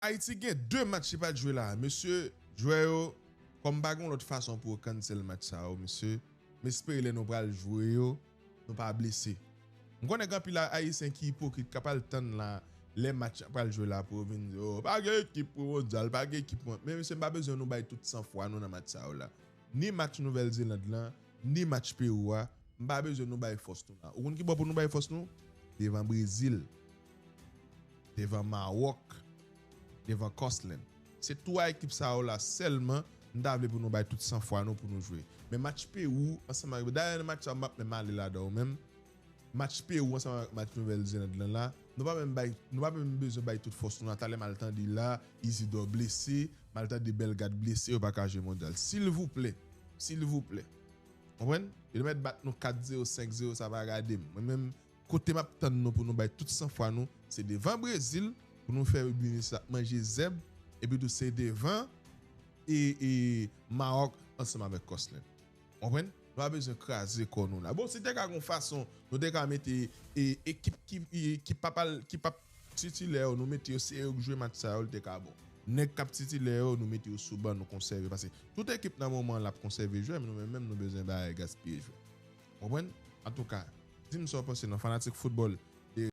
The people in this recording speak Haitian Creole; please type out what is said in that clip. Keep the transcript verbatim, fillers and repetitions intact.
Ayiti gen de match ki pa t jwe la. Mesye, jwè yo, kòm pa gen lòt fason pou yo cancel match sa yo, mesye, m espere lè nou pral jwe yo, nou pa blese. M konnen gen anpil Ayisyen ki ipokrit, k ap al tann la, lè match pral jwe la pou yo vin di, oh, pa gen ekip pou mondyal, pa gen ekip pou. Men mesye, m pa bezwen nou bay tout san fwa nou nan match sa yo la. Ni match Nouvèl Zeland lan, ni match Pewou a, m pa bezwen nou bay fòs nou la. Ou konn ki bò pou nou bay fòs nou? Devan Brezil, devan Mawòk, devan Kòslenn. Se twa ekip sa yo la sèlman m ta vle pou nou bay tout san fwa nou pou nou jwe. Men match Pewou ansanm avèk, dayè nan match sa m p ap menm ale ladan yo menm. Match Pewou ansanm avèk match Nouvèl Zeland lan la, nou pa menm bay, nou pa menm bezwen bay tout fòs nou la. Talè m al tande la, Isidor blese, m al tande Bellegarde blese, yo pa ka jwe mondyal. Silvouplè, silvouplè. Konprann? Yo mèt bat nou kat zewo, senk zewo, sa pa gade m. Mwen menm, kote m ap tann nou pou nou bay tout san fwa nou, se devan Brezil, pou nou fè Bini sa manje zèb, epi tou se devan e, e Mawòk ansanm avèk Kòslenn. Konprann? Nou pa bezwen kraze kò nou la. Bon, si te ka gon fason, nou te ka mete e, ekip ki, e, ki p ap al, ki p ap titilè yo, nou mete yo, se yo k jwe match sa yo, li te ka bon. Nèg k ap titilè yo, nou mete yo sou ban, nou konsève. Paske tout ekip nan moman an l ap konsève jwè, men nou menm menm nou bezwen bay gaspiye jwè. Konprann? Antouka, di m sa w panse non, fanatik foutbòl.